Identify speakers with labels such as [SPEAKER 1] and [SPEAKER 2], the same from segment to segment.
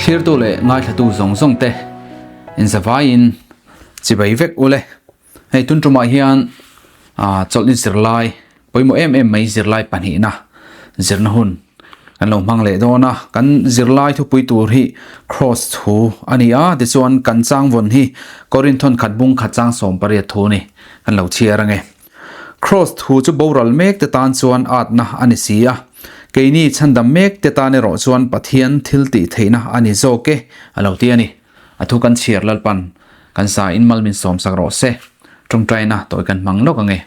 [SPEAKER 1] Thlirtu leh ngaithlatu zawng zawng te inzavaiin chibai vek ule. Hei tun tumah hian chawlhni zirlai pawimawh em em mai zirlai pahnihna zirna hun kan lo hmang leh dawn a. Kan zirlai thupui tur hi Kraws thu a ni a, tichuan kan changvawn hi Korinthon khat bung khat chang 18 thu a ni kan lo chhiar ange. Kraws thu chu boral mek te tan chuan atna a ni si a, keini chhandam mek te tan erawh chuan Pathian thil tih theihna a ni zawk e a lo ti a ni. A thu kan chhiar Lalpan kan sa in mal min sawm sak rawh se. Tawngtaina tawi kan hmang lawk ange.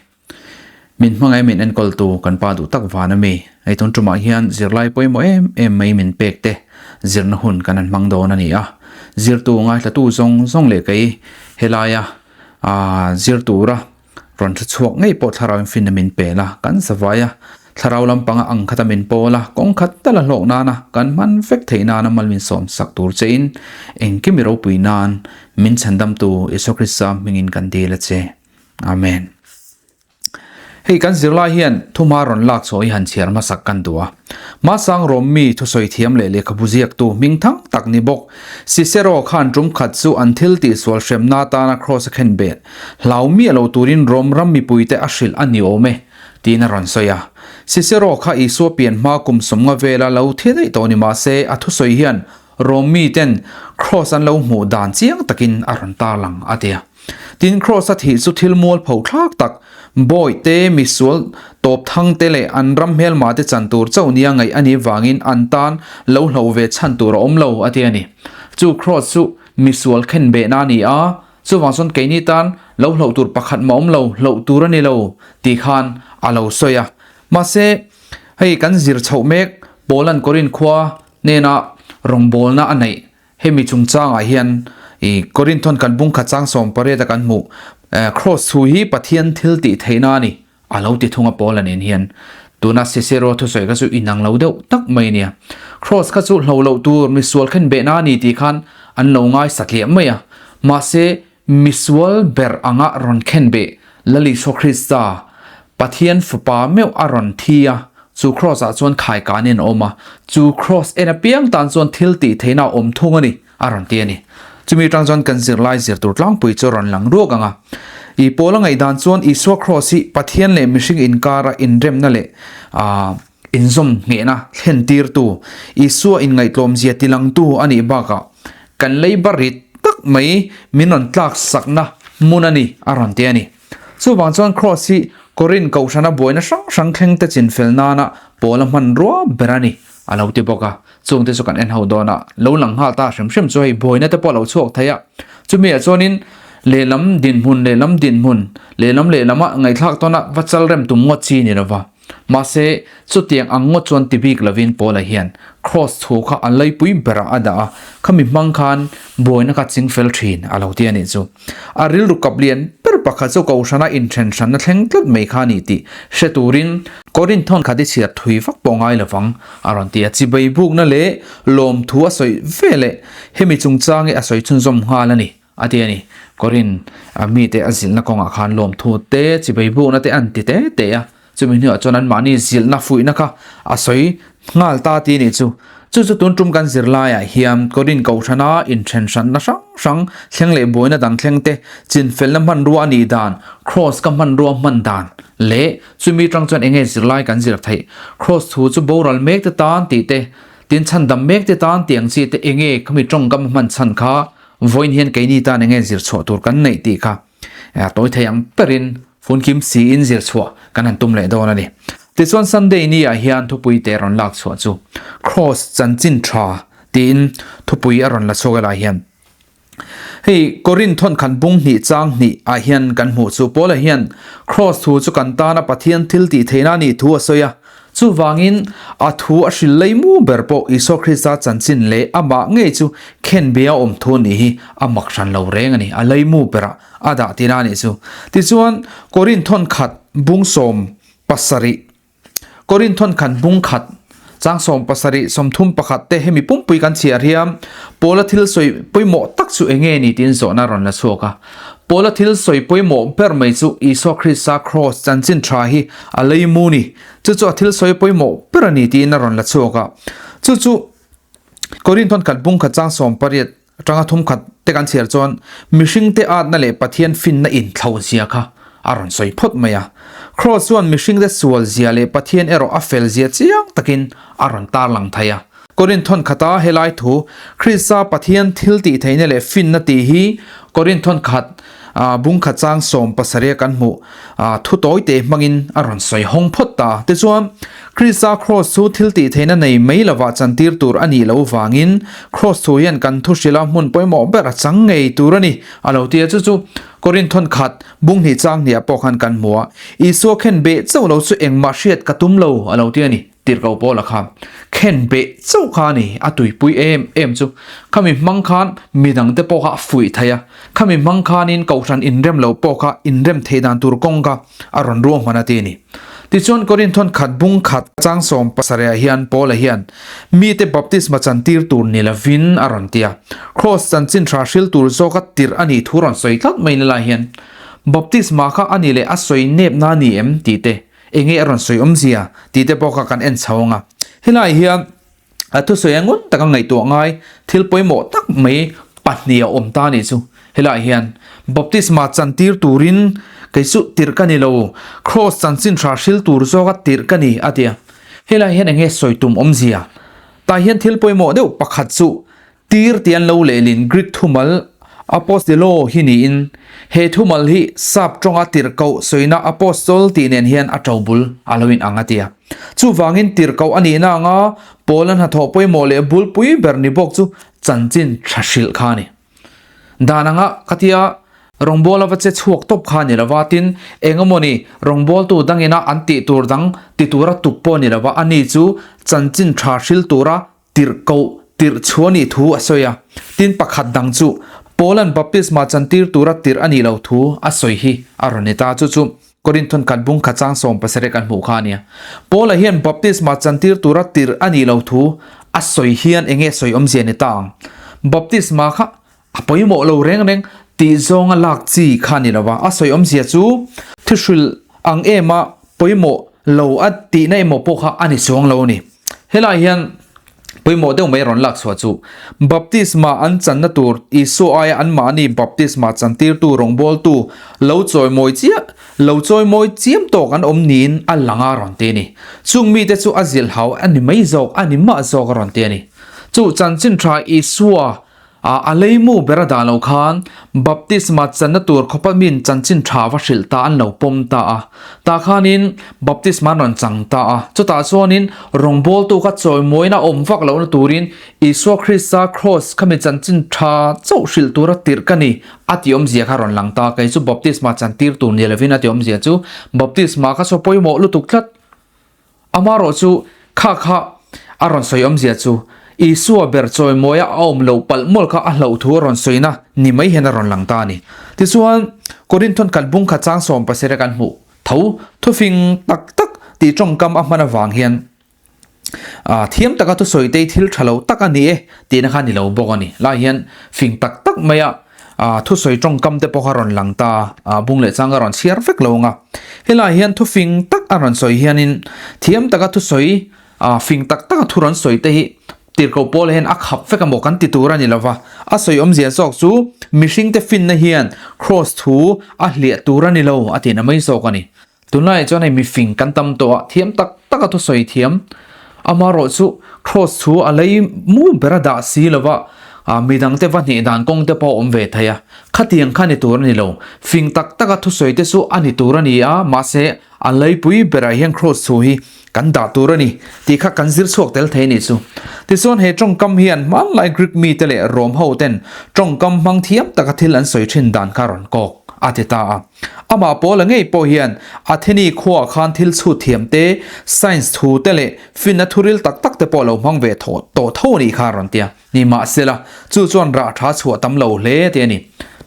[SPEAKER 1] Min hmangaih min enkawl tu kan pa duh tak van a mi. Hei tun tumah hian zirlai pawimawh em em mai min pek te zirna hun kan han hmang dawn a ni a. Zirtu ngaithlatu zawng zawng leh kei helaia zir tura Rawn hre chhuak ngei pawh thlarau in finna min pel a, kan zavai a, thlarau lampanga ang khata min pawl a, kawng khat tal a hlawk nana kan hman vek theih nana mal min sawm sak tur che in engkim i ropui nan min chhandamtu Isua Krista hmingin kan dil a che. Amen. Hei kan zirlai hian thuma rawn lak chhuah hi han chhiar hmasak kan duh a. Hmasang Rom mi thusawi thiam leh lehkhabu ziaktu hmingthang tak ni bawk Cicero khan tum khat chu an thil tihsual hremna atana kraws a khen bet hlau miah lo turin Rom ram mipuite a hrilh a ni awm e, tiin a rawn sawi a. Cicero kha Isua pian hma kum 50 vela lo thi daih tawh ni mah se a thusawi hian Rom miten kraws an lo hmuh dan chiang takin a rawn tarlang a ti a. Tin, kraws a thih chu thil mual pho thlak tak, bawi te, misual tawp thang te leh an ram hmelma te chan tur chauh nia ngaih a nih vangin an tan lo hloh ve chhan tur a awm lo a ti a ni. Chu kraws chu misual khenbehna a ni a, chuvang chuan keini tan lo hloh tur pakhat mah awm lo, hloh tur a ni lo tih khan a lo sawi a. Mahse, hei kan zir chhoh mek Paula'n Korinth khua hnena rawngbawlna a neih Hemi chungchangah hian i Korinthon kan bung khat chang 18 a kan hmuh Kraws thu hi Pathian thil tih theihna a ni a lo ti thung a Paula nen hian. Tuna Cicero thusawi kha chu inang lo deuh tak mai a nia. Kraws kha chu hlo loh tur misual khen behna a ni tih khan an lo ngai satliah mai a. Mahse misual ber anga rawn khen beh Lal Isua Krista, Pathian Fapa meuh a rawn thi a, chu Kraws ah chuan khai kanin a awm a, chu Kraws en apiang tan chuan thil tih theihna a awm thung a ni, a rawn ti a ni. Chumi atang chuan kan zirlai zir tur tlangpui chu a rawn lang ruak ang a. I pawl a ngaihdan chuan Isua Kraws hi Pathian leh mihring inkara inremna leh inzawm nghehna thlen tirtu, Isua inngaihtlawmzia tilangtu a nih bakah kan lei barit tak mai min rawn tlak sakna hmun a ni, a rawn ti a ni. Chuvang chuan Kraws hi Korinth kohhrana buaina hrang hrang thleng te chinfel nana pawl a hmanrua ber a ni, a lo ti bawk a. Chungte chu kan en ho dawn a, lo lang nghal ta hrim hrim chu hei buaina te pawh a lo chhuak thei a. Chumi ah chuanin lehlam dinhmun lehlam dinhmun lehlam lehlama ngaihthlak tawna va chal rem tum ngawt chi ni lova. Mahse, chutiang ang ngawt chuan ti bik lovin Paula hian Kraws thu kha a leipui berah a dah a, khami hmang khan buaina kha ching fel thin a lo ti a nih chu. A rilru kap lian ber pakhat chu Kohhrana inthen hranna thleng tlat mai kha a ni tih hre turin Korinth thawn khat i chhiar thui vak pawh ngai lovang a rawn ti a. Chibai bukna leh lawmthu a sawi ve leh hemi chungchang hi a sawi chhunzawm nghal a ni. A ti a ni. Korin a mite a zilhna kawngah khan lawmthu te, chibai bukna te an ti te te a. Chumi hnuah chuan anmahni zilhna fuihna kha a sawi nghal ta ti a nih chu. Chu chu tun tum kan zir laiah hian Korin kohhrana inthen hranna hrang hrang thleng leh buaina dang thleng te, chinfelna hmanrua a nih dan, kraws ka hmanrua hman dan leh chumi tang chuan enge zirlai kan zir theih, kraws thu chu boral mek te tan tih te, tin chhandam mek te tan tih ang chi te enge khami tawngkam hman chhan kha Vawiin hian keini tan enge zir chhuah tur kan neih tih kha tawi thei ang perin funkim siin zir chhuah kan han tum leh dawn a ni. Tichuan Sunday ni ah hian thupui te rawn lak chhuah chu Kraws chanchin tha tiin thupui a rawn la chhuak helai hian hei Korinth thawnkhan bung hnih chang hnih ah hian kan hmuh chu Paula hian Kraws thu chu kan tana Pathian thil tih theihna a nih thu a sawi a. Chuvangin, a thu a hrilh lei mu ber pawh Isua Krista chanchin leh amah ngei chu khenbia awm thu nih hi a mak hran lo reng a ni, a lei mu berah a dah tina a nih chu. Tichuan, Korinth thawn khat bung 17, Korinth thawn khat bung khat chang 70, 31 te hemi pumpui kan chhiar hian Paula thil sawi pawimawh tak chu eng nge ni tiin zawhna a rawn la chhuak a. Paula thil sawi pawimawh ber mai chu Isua Krista kraws chanchin tha hi a lei mu ni. Chu chu a thil sawi pawimawh ber a ni tiin a rawn la chhuak a. Chu chu. Korinth khat bung khat chang 18 atanga 31 te kan chhiar chuan mihringte atna leh Pathian finna inthlo zia kha a rawn sawi phawt mai a. Kraws chuan mihringte sual zia leh Pathian erawh a fel zia chiang takin a rawn tarlang thei a. Korinth khata helai thu, Krista Pathian thil tih theihna leh finna tih hi Korinth khat bung khat chang 70 a kan hmuh thu tawi te hmangin a rawn sawi hawng phawt ta. Tichuan, Krista Kraws chu thil tih theihna nei mai lovah chantir tur a nih loh vangin Kraws thu hian kan thu hrilha hmun pawimawh ber a chang ngei tur a ni a lo ti a. Chu chu Korinth khat bung hnih chang hniah pawh khan kan hmu a, Isua khen beh chauh lo chu engmah hriat ka tum lo a lo ti a ni. Tirhkoh Paula kha khen beh chauh kha a ni, a tuipui em em chu. Khami hmang khan midangte pawh kha a fuih thei a, khami hmang khanin kohhran inrem lo pawh kha inrem theih dan tur kawng kha a rawn ruahman a ti a ni. Tichuan Korinthon khat bung khat chang 70 ah hian Paula hian mite baptisma chantir tur ni lovin a rawn ti a, Kraws chanchin tha hril tur zawka tirh a nih thu rawn sawi tlat mai na lai hian baptisma kha a ni leh a sawi nepna a ni em tih te Enge a rawn sawi awmzia tih te pawh kha kan en chho ang a. Helai hian a thusawi a ngun taka ngaihtuah ngai thil pawimawh tak mai pahnih a awm ta nih chu. Helai hian baptisma chantir turin kei chu tirh ka ni lo, kraws chanchin tha hril tur zawka tirh ka ni a ti a. Helai hian enge sawi tum awmzia? Tah hian thil pawimawh deuh pakhat chu Tir tih an lo lehlin Greek thumal apostelo hi niin, he thumal hi sap tawnga tirhkoh sawina apostol tih nen hian a to bul a lo inang a ti a. Chuvangin tirhkoh a nihna anga Paula hnathawh pawimawh leh bulpui ber ni bawk chu chanchin tha hrilh kha a ni. Dan anga ka tia rawngbawla va che chhuak tawp kha a ni lova, tin engemawni rawngbawltu dangina an tih tur dang ti tura tuk pawh a ni lova, ani chu chanchin tha hril tura Tirhkoh tirh chu a nih thu a sawi a, tin pakhat dang chu Paula'n baptisma chantir tura tirh a nih loh thu a sawi hi a rawn ni ta. Chu chu Korinthon khat bung khat chang 70 kan hmuh kha a nia. Paula hian baptisma chantir tura tirh a nih loh thu a sawi hian eng nge sawi awmzia ni ta ang? Baptisma kha a pawimawh lo reng reng tih zawnga lak chi kha a ni lo va, a sawi awmzia chu thuhrilh ang ema pawimawh lo a tihna emaw pawh kha a ni chuang lo a ni. Helai hian pawimawh deuh mai rawn lak chhuah chu baptisma an channa tur Isua aia anmahni baptisma chantirtu rawngbawltu lo chawimawi chiah lo chawimawi chiam tawk an awm niin a lang a rawn ti a ni. Chung mite chu a zilhau a ni mai zawk a ni mah zawk a rawn ti a ni. Chu chanchin tha Isua A leimu ber a dah lo khan baptisma channa tur khawpa min chanchin tha va hrilh ta an lo pawm ta a. Tah khanin baptisma an rawn chang ta a. Chutah chuanin rawngbawltu kha chawimawina awm vak lohna turin Isua Krista kraws kha mi chanchin tha chauh hrilh tura tirh ka ni a tih awmzia kha rawn lang ta. Kei chu baptisma chantir tur ni lovin a tih awmzia chu baptisma kha saw pawimawh lutuk tlat. Amaherawh chu kha kha a rawn sawi awmzia chu Isua ber chawimawia a awm loh palh mawlh kha a hlauh thu a rawn sawina ni mai hian a rawn lang ta a ni. Tichuan, Korinthon khat bung khat chang 17 kan hmuh tho thufing tak tak tih tawngkam a hman avang hian thiam taka thusawi te hi thil tha lo tak a ni e tihna kha a ni lo bawk a ni. Lai hian fing tak tak maia Thusawi tawngkam te pawh kha rawn lang ta a, bung leh chang ka rawn chhiar vek lo ang a. Helai hian thufing tak a rawn sawi hianin thiam taka thusawi fing tak taka thu rawn sawi te hi tirhkoh pawl hian a khap vek a maw kan ti tur a ni lo va. A sawi awmzia zawk chu mihringte finna hian kraws thu a hliah tur a ni lo a tihna mai zawk a ni. Tunlaiah chuan hei mifing kan tam tawh a, thiam tak tak a thusawi thiam. Amaherawh chu kraws chu a lei mu ber a dah si lo va, midangte va hneh dan kawng te pawh a awm ve thei a. Khatiang kha ni tur a ni lo. Fing tak tak a thusawi te chu a ni tur a ni a, mahse a leipui berah hian kraws chu hi kan dah tur a ni tih kha kan zir chhuak tel thei a nih chu. Tichuan he tawngkam hian hmanlai Greek mite leh Rom ho ten tawngkam hmang thiam taka thil an sawi thin dan kha rawn kawk a ti ta a. Amah Paula ngei pawh hian Atheni khuaah khan thil chhut thiam te, science thu te leh finna thuril tak tak te pawh lo hmang ve tawh tho a nih kha a rawn ti a. Nimahsela, chu chuan rah tha chhuah tam lo hle te a ni.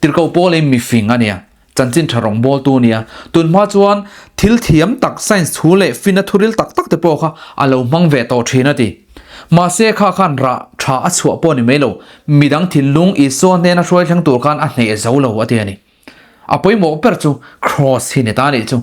[SPEAKER 1] Tirhkoh Paula hi mifing a nia. Chanchin tha rawngbawltu a nia. Tunhma chuan thil thiam tak, science thu leh finna thuril tak tak te pawh kha a lo hmang ve tawh thin a ti. Mahse kha khan rah tha a chhuah pawh a ni mai lo. Midang thinlung Isua hnena hruai thleng tur khan a hneh zo lo a ti a ni. A pawimawh ber chu Kraws hi ni ta a nih chu.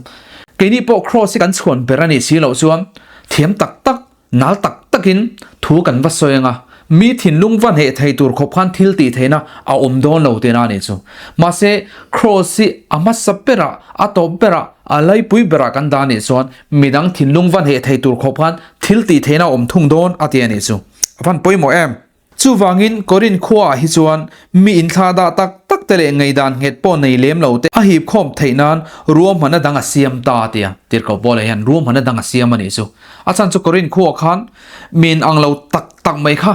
[SPEAKER 1] Keini pawh Kraws hi kan chhuan ber a nih si loh chuan thiam tak tak, nal tak takin thu kan va sawi ang a. Mi thinlung va hneh thei tur khawp khan thil tih theihna a awm dawn lo tihna a nih chu. Mahse, Kraws hi a hmasa berah, a tawp berah, a laipui berah kan dah a nih chuan midang thinlung va hneh thei tur khawp khan thil tih theihna a awm thung dawn a ti a nih chu. A van pawimawh em? Chuvangin Korinth khuaah hi chuan mi inthlah dah tak tak te leh ngaihdan nghet pawh nei lem lo te a hip khawm theih nan ruahmanna dang a siam ta a ti a. Tirhkoh Paula hian ruahmanna dang a siam a nih chu. A chhan chu Korinth khuaah khan mi inang lo tak tak mai kha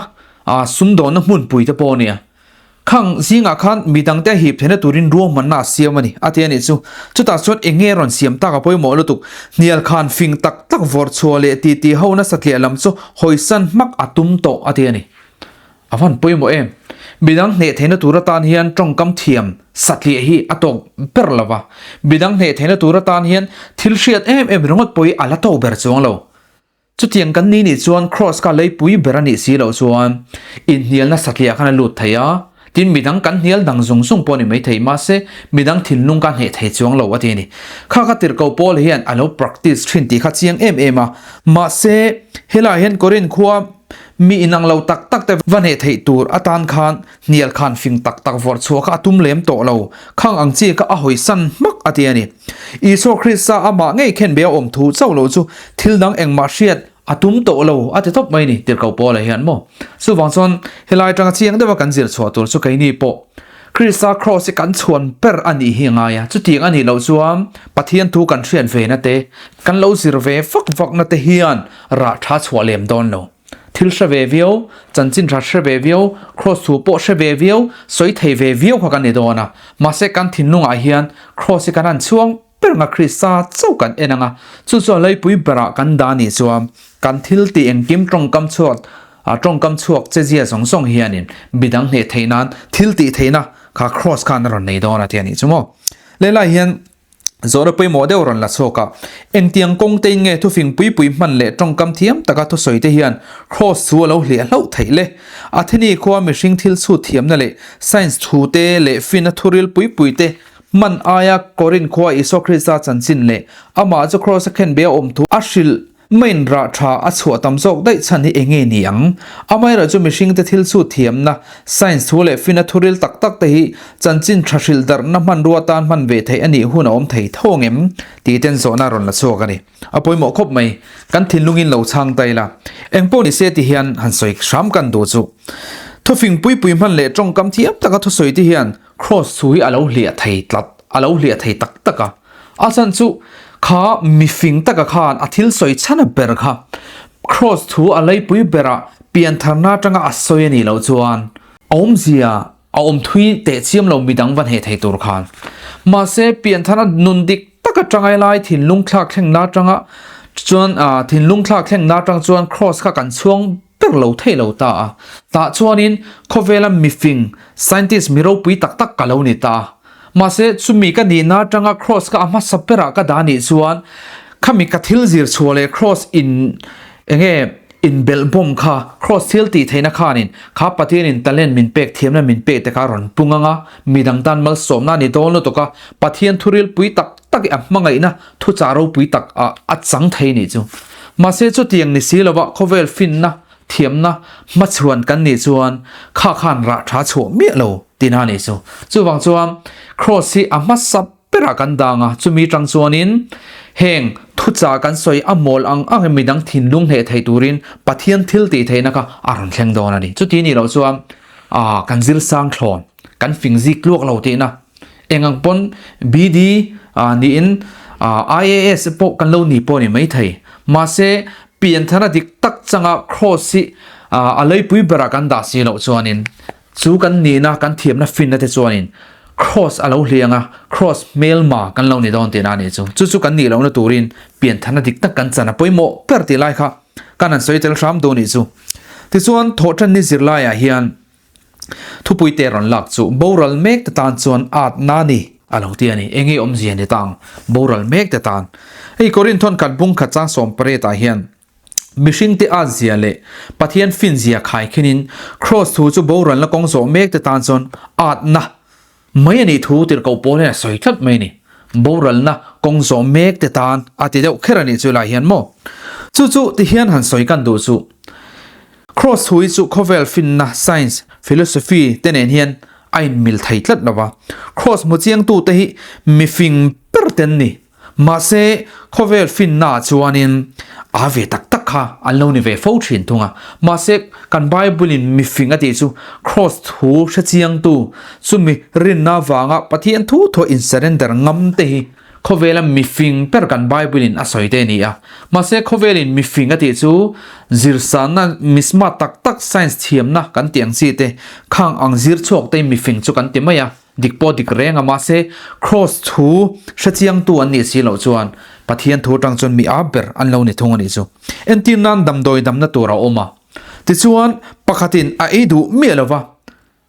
[SPEAKER 1] sumdawnna hmunpui te pawh a nia. Khang zingah khan midangte a hip theihna turin ruahmanna a siam a ni, a ti a nih chu. Chutah chuan eng nge rawn siam tak a pawimawh lutuk. Hnial khan fing tak tak vawrh chhuah leh titi ho nasa tliah lam chu hawisan hmak a tum tawh, a ti a ni. A van pawimawh em? Midang hneh theihna tur atan hian tawngkam thiam satliah hi a tawk ber lo va. Midang hneh theihna tur atan hian thil hriat em em ringawt pawh hi a la tawk ber chuang lo. Chutiang kan ni nih chuan Kraws kha leipui ber a nih si loh chuan inhnialna satliah khan a lut thei a, tin midang kan hnial dang zung zung pawh a ni mai thei, mahse midang thinlung kha hneh thei chuang lo a ti a ni. Kha kha tirhkoh Paul hian a lo practice thin tih kha chiang em em a, mahse helaiah hian Korinth khua mi inang lo tak tak te va hneh theih tur atan khan hnial khan fing tak tak vawrh chhuah kha a tum lem tawh lo, khang ang chi kha a hawisan hmak a ti a ni. Isua Krista amah ngei khen be a awm thu chauh lo chu thil dang engmah hriat a tum tawh lo a ti tawp mai ni, tirhkoh Paula hian maw. Chuvang chuan helai atanga chiang deuha kan zir chhuah tur chu keini pawh Krista Kraws hi kan chhuan ber a nih hi a ngai a, chutiang a nih loh chuan Pathian thu kan hriat ve na te, kan lo zir ve vak vak na te hian rah tha chhuah lem dawn lo. Thil hre ve viau, chanchin tha hre ve viau, Kraws thu pawh hre ve viau, sawi thei ve viau kha kan ni dawn a. Mahse kan thinlungah hian Kraws hi kan han chhuang ber ang a, Krista chauh kan en ang a, chu chuan leipui berah kan dah nih chuan kan thil tih engkim tawngkam chhuak tawngkam chhuak che zia zawng zawng hianin midang hneh theih nan thil tih theihna kha Kraws khan a rawn nei dawn a ti a nih chu maw. Leilai hian Zawhna pawimawh deuh rawn la chhuak a, engtiang kawng tein nge thufing pui pui hman leh tawngkam thiam taka thusawi te hian Kraws chu a lo hliah hlauh theih le? Atheni khua mihring thil chhut thiamna leh science thu te leh finna thuril pui pui te hman aia Korinth khua Isua Krista chanchin leh amah chu Kraws a khenbe a awm thu a hrilh Main rah tha a chhuah tam zawk daih chhan hi eng nge ni ang? Amaherawh chu mihringte thil chhut thiamna, science thu leh fina thuril tak tak te hi chanchin tha hrilh darhna hmanrua tan hman ve theih a nih hun a awm thei tho ang em? tih ten zawhna a rawn la chhuak a ni. A pawimawh khawp mai, kan thinlungin lo chhang ta ila. Eng pawh ni se ti hian han sawi hram kan duh chu. Thufing pui pui hman leh tawngkam thiam taka thusawi te hian Kraws chu hi a lo hliah thei tlat, a lo hliah thei tak tak a. A chhan chu kha mifing taka khan a thil sawi chhan a ber kha. Kraws thu a leipui berah piantharna atanga a sawi a nih loh chuan a awmzia a awm thui teh chiam lo midang va hneh thei tur khan. Mahse piantharna nun dik taka tangai lai thinlung thlak thlengna atanga chuan thinlung thlak thlengna atang chuan kraws kha kan chhuang ber lo thei lo ta a. Tah chuanin khawvela mifing, scientist mi ropui tak tak ka lo ni ta a. Mahse, chumi ka nihna atanga Kraws ka a hmasa berah ka dah nih chuan khami ka thil zir chhuah leh Kraws in enge inbelh bawm kha, Kraws thil tih theihna khanin kha Pathianin talent min pek thiamna min pek te kha a rawn pung ang a, midang tan malsawmna a ni dawn lutuk a, Pathian thuril pui tak tak i a hmangaihna thuchah ropui tak ah a chang thei nih chu. Mahse chutiang ni si lova khawvel finna, thiamna hmachhuan kan nih chuan kha khan rah tha chhuah miah lo tihna nih chu. Chuvang chuan Kraws hi a hmasa berah kan dang a, chumi tang chuanin heng thuchah kan sawi a mawl ang ang in midang thinlung hneh thei turin Pathian thil tih theihna kha a rawn thleng dawn a ni. Chuti nih loh chuan kan zir sang thlawn, kan fing zik tluak lo tihna. Eng ang pawn BD niin IAS pawh kan lo ni pawh a ni maithei. Mahse, pianthara dik tak changa Kraws hi a leipui berah kan dah si loh chuanin chu kan nihna, kan thiamna finna te chuanin Kraws a lo hliang a, Kraws hmelma kan lo ni dawn tihna a nih chu. Chu chu kan nih lohna turin pianthana dik tak kan chan a pawimawh ber tih lai kha kan han sawi tel hram duh a nih chu. Tichuan, thawhṭanni zirlaiah hian Thupui te rawn lak chu boral mek te tan chuan at na ni a lo ti a ni. Enge awmzia ni tang boral mek te tan. Hei Korinth thawn khat bung khat chang 18 ah hian mihring te at zia leh Pathian fin zia khai khin in Kraws thu chu boralna kawng zawh mek te tan chuan at na mai a nih thu tirhkoh pawl hian a sawi tlat mai a ni. Boralna kawng zawh mek te tan a ti deuh kher a nih chu lai hian maw. Chu chu ti hian han sawi kan duh chu. Kraws thu hi chu khawvel finna, science, philosophy, te nen hian a inmil thei tlat lo va. Kraws hmu chiangtute hi mifing ber te an ni. Mahse, khawvel finnaah chuanin a ve tak tak kha an lo ni ve fo thin thung a. Mahse, kan Bible-in mifing a tih chu Kraws thu hre chiangtu, chumi rinna avanga Pathian thu thua in-surrender ngam te hi Khawvela mifing ber kan Bible-in a sawi te a ni a. Mahse, khawvelin mifing a tih chu zirsanna, mi smart tak tak, science thiamna kan tih ang chi te, khang ang zir chhuak te mifing chu kan ti mai a, dik pawh dik reng a. Mahse, Kraws thu hrechiangtu an nih si loh chuan Pathian thu atang chuan mi â ber an lo ni thung a nih chu. Entir nan damdawi damna tur a awm a. Tichuan, pakhatin a ei duh miah lo va.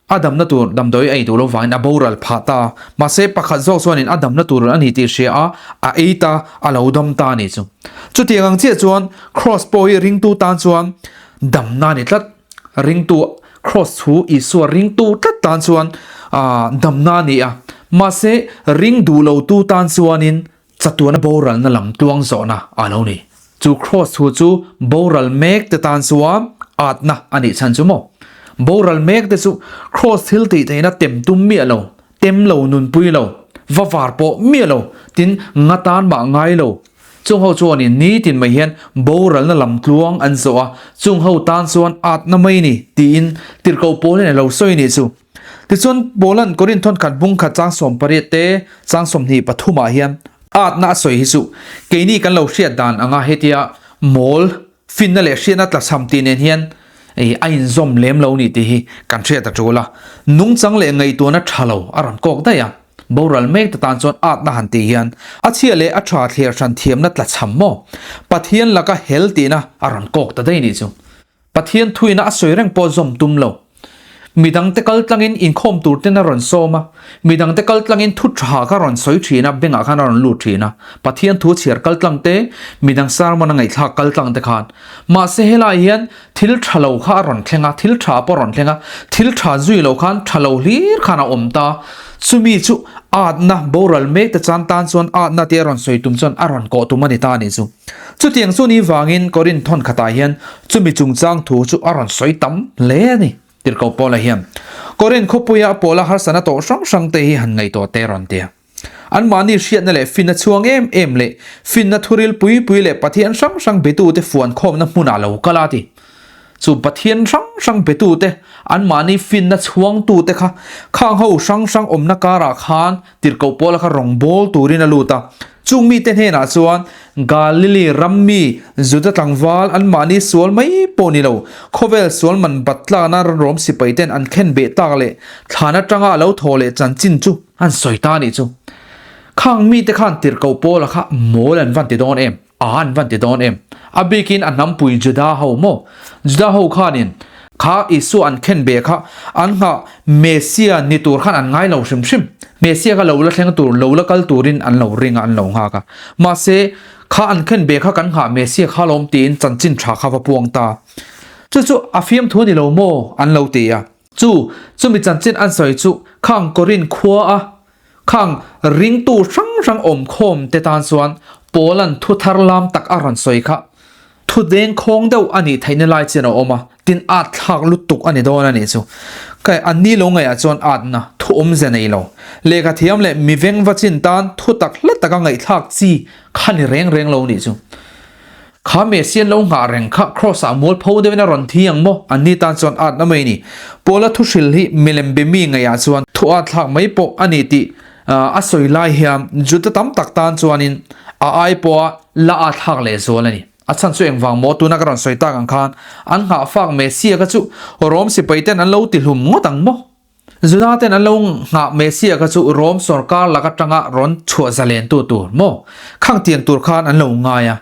[SPEAKER 1] A damna tur damdawi a ei duh lo vangin a boral phah ta a, mahse pakhat zawk chuanin a damna tur a ni tih hria a, a ei ta, a lo dam ta a nih chu. Chutiang ang chiah chuan Kraws pawh hi ringtu tan chuan damna a ni tlat. Ringtu, Kraws thu Isua ringtu tlat tan chuan damna a ni a, mahse ring duh lotu tan chuanin Chatuana boralna lam tluang zawhna a lo ni. Chu Kraws thu chu boral mek te tan chuan atna a nih chhan chu maw? Boral mek te chu Kraws thil tih theihna tem tum miah lo, tem lo nunpui lo, va var pawh miah lo, tin nga tan mah ngai lo. Chung ho chuanin nitin mai hian boralna lam tluang an zawh a, chung ho tan chuan atna mai ni tiin tirhkoh pawl hian a lo sawi nih chu. Tichuan, Paula'n Korinth thawnkhat bung khat chang 18 te chang 23 ah hian atna a sawi hi chu keini kan lo hriat dan anga hetia mawl finna leh hriatna tlachham tih nen hian a inzawm lem lo ni tih hi kan hriat a tul a. Nungchang leh ngaihtuahna tha lo a rawn kawk daih a, boral mek te tan chuan atna han tih hian a chhia leh a tha thliar hran thiamna tlachham maw? Pathian laka hel tihna a rawn kawk ta daih nih chu. Pathian thuina a sawi reng pawh zawm tum lo. Midangte kal tlangin inkhawm tur ten a rawn sawm a, midangte kal tlangin thu tha kha rawn sawi thin a, bengah khan a rawn lut thin a. Pathian thu chhiar kal tlang te, midang sermon a ngaihthlak kal tlang te khan. Mahse helai hian thil tha lo kha a rawn thleng a, thil tha pawh a rawn thleng a, thil tha zui lo khan tha lo hlir khan a awm ta. Chumi chu atna boral mek te chan tan chuan atna tia rawn sawi tum chuan a rawn kawh tum a ni ta a nih chu. Chutiang chu ni vangin Korinth thawn khatah hian chumi chungchang thu chu a rawn sawi tam hle a ni, Tirhkoh Paula hian. Korinth khawpuia Paula harsatna tawh hrang hrang te hi han ngaihtuah teh rawn ti a. Anmahni hriatna leh finna chhuang em em leh finna thuril pui pui leh Pathian hrang hrang betute fuankhawmna hmunah lo kal a ti. Chu Pathian hrang hrang betute, anmahni finna chhuangtute kha khang ho hrang hrang awmna karah khan Tirhkoh Paula kha rawngbâwl tûrin a lût a. Chûng mite hnênah chuan, Galili ram mi Juda tlangvâl anmahni sual mai pawh ni lo, khawvêl sual man bat tlâkna Rom sipaite'n an khen beh tâk leh thlân aṭanga a lo thaw leh chanchin chu an sawi ta a nih chu. Khâng mite khân Tirhkoh Paula kha mawl an van ti dâwn em? A an van ti dawn em? A bikin a hnampui Juda ho maw? Juda ho khanin kha Isua an khen be kha an nghah Messia ni tur khan an ngai lo hrim hrim. Messia kha lo la thleng tur, lo la kal turin an lo ring a, an lo nghak a. Mahse, kha an khen be kha kan nghah Messia kha lawm tiin chanchin tha kha va puang ta. Chu chu a fiamthu a ni lo maw? An lo ti a. Chu, chumi chanchin an sawi chu khang Korinth khua a Khang ringtu hrang hrang awmkhawm te tan chuan Paula'n thu thar lam tak a rawn sawi kha thu dengkhawng deuh a nih theihna lai chian a awm a, tin at thlak lutuk a ni dawn a nih chu. Kai an ni lo ngaihah chuan atna thu awmze nei lo. Lehkha thiam leh mi vengva chin tan thu tak hla taka ngaihthlak chi kha ni reng reng lo nih chu. Kha Messian lo nghah reng kha Kraws-ah mualpho deuhin a rawn thi ang maw? Anni tan chuan atna mai a ni. Paula thu hril hi milem be mi ngaihah chuan thu at thlak mai pawh a ni tih a sawi lai hian Juda tam tak tan chuanin a ai pawha la at thlak leh zual a ni. A chhan chu engvang maw? Tuna ka rawn sawi tak ang khan an nghah fak Messia kha chu Rom sipaiten an lo tihlum ngawt ang maw? Juda ten an lo nghah Messia kha chu Rom sorkar lak atanga rawn chhuah zalen tu tur maw? Khang tiang tur khan an lo ngai a.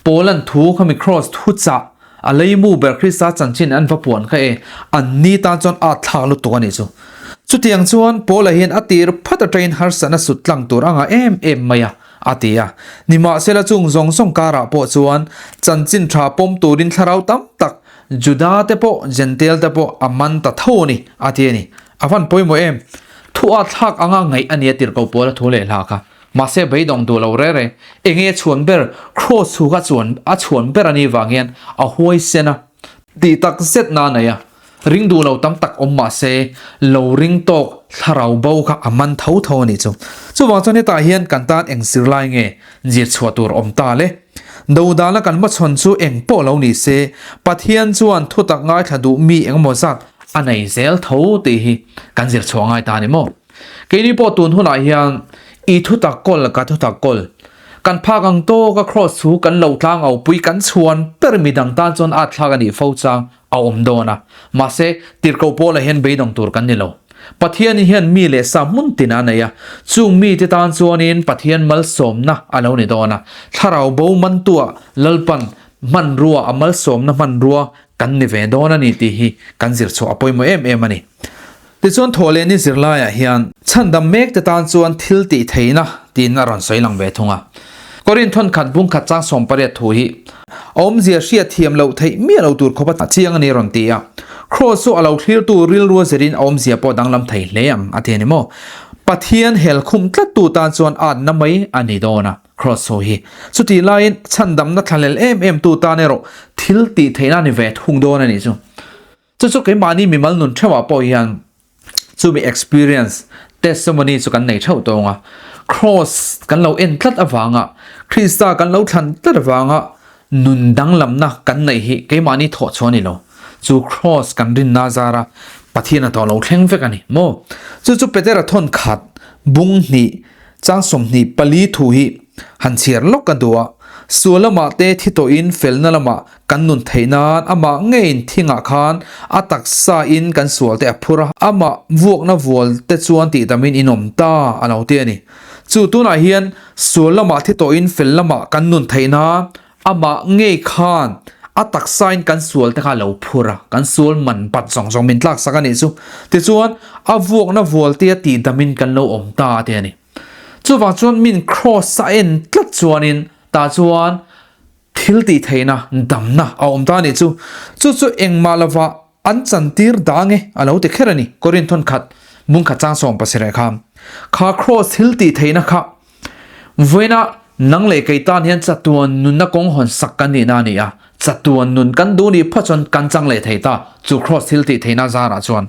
[SPEAKER 1] Paula'n thu khami Kraws thu chah a leimu ber Krista chanchin an va puan kha e, an ni tan chuan at thlak lutuk a nih chu. Chutiang chuan Paula hian a tir phat atangin harsatna sut tlang tur a ngah em em mai a, a ti a. Nimahsela chung zawng zawng karah pawh chuan chanchin tha pawm turin thlarau tam tak Juda te pawh Jentail te pawh a man ta tho a ni, a ti a ni. A van pawimawh em? Thu a thlak anga ngaih a nia tirhkoh pawl a thu leh hla kha. Mahse beidawng duh lo rere. Enge a chhuan ber? Kraws thu kha chuan a chhuan ber a nih vang hian a huaisen a. Tih tak zet na nei a, ring duh lo tam tak awm mah se, lo ring tawk thlarau bo kha a man tho tho a nih chu. Chuvang chuan hetah hian kan tan eng zirlai nge zir chhuah tur awm ta le? Dodalna kan hmachhawn chu eng pawh lo ni se, Pathian chuan thutak ngaithla duh mi engemaw zat a nei zel tho tih hi kan zir chhuah ngai ta a ni maw? Keini pawh tun hunah hian i thutak kawl ka thutak kawl Kan phak ang tawk a Kraws chu kan lo tlang au pui kan chhuan ber midang tan chuan at thlak a nih fo chang a awm dawn a. Mahse, tirhkoh Paula hian beidawng tur kan ni lo. Pathian hian mi leh sa hmun tin a nei a, chung mite tan chuanin Pathian malsawmna a lo ni dawn a. Thlarau bo mantua Lalpan hmanrua a malsawmna hmanrua kan ni ve dawn a ni tih hi kan zir chhuah a pawimawh em em a ni. Tichuan Thawhlehni zirlaiah hian chhandam mek te tan chuan thil tih theihna tiin a rawn sawi lang ve thung a. Korin thawnkhat bungkhat chang 18 thu hi a awmzia hriat thiam loh theih miah lo tur khawpa chiang a ni rawn ti a. Kraws chu a lo thlirtu rilrua zirin a awmzia pawh danglam thei hle ang a ti a ni maw? Pathian hel khum tlattu tan chuan atna mai a ni dawn a Kraws ho hi. Chutih laiin chhandamna thlahlel em em tu tan erawh thil tih theihna a ni ve thung dawn a nih chu. Chu chu keimahni mimal nun theuhah pawh hian chumi experience, testimony chu kan nei theuh tawng a. Kraws kan lo en tlat avanga, Krista kan lo thlan tlat avanga nun danglamna kan neih hi keimahni thawh chhuah a ni lo. Chu kraws kan rinna zara Pathian a tawh lo thleng vek a ni maw? Chu chu Petera thawn khat bung hnih chang 24 thu hi han chhiar lawk ka duh a. Sual lamah te thi tawhin felna lamah Kan nun theih nan amah ngeiin thingah khan a taksa in kan sual te a phur a, amah vuakna vual te chuan tih tamin in awm ta a lo ti a ni. Chu tunah hian sual lamah thi tawhin fel lamah kan nun theih nan amah ngei khan a taksa in kan sual te kha a lo phur a, kan sual man bat zawng zawng min tlak sak a nih chu. Tichuan a vuakna vual te a tih damin kan lo awm ta a ti a ni. Chuvang chuan min kraws a en tlat chuanin tah chuan Thil tih theihna, damna a awm ta a nih chu. Chu chu engmah lova an chantir dang e a lo ti kher a ni. Korinth thawnkhat bungkhat chang 17 kha. Kha kraws thil tih theihna kha vawiina nang leh kei tan hian chatuan nunna kawng hawn sak kan nihna a ni a. Chatuan nun kan duh nih phawt chuan kan chang leh thei ta chu kraws thil tih theihna zarah chuan.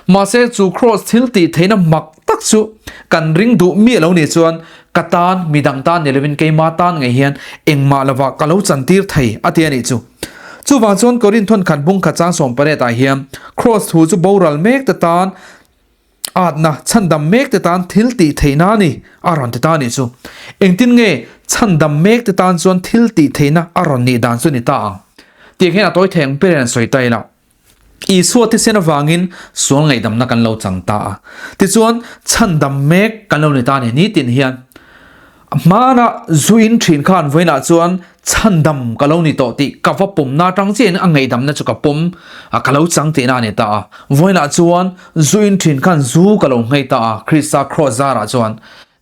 [SPEAKER 1] Mahse chu kraws thil tih theihna mak tak chu kan ring duh miah lo nih chuan Ka tan, midang tan ni lovin keima tan ngei hian engmah lovah ka lo chantir thei a ti a nih chu. Chuvang chuan Korinth thawnkhat bungkhat chang 18 ah hian Kraws thu chu boral mek te tan atna, chhandam mek te tan thil tih theihna a ni a rawn ti ta a nih chu. Engtin nge chhandam mek te tan chuan thil tih theihna a rawn nih dan chu ni ta ang? Tiang hian a tawi thei ang ber in an sawi ta ila. Isua thisen avangin sual ngaihdamna kan lo chang ta a. Tichuan, chhandam mek kan lo ni ta a ni. Nitin hian hmana zu in thin khan vawiinah chuan chhandam ka lo ni tawh tih ka va pawmna atang chiahin a ngaihdamna chu ka pawm a, ka lo chang tihna a ni ta a. Vawiinah chuan zu in thin khan zu ka lo nghei ta a, Krista kraws zarah chuan.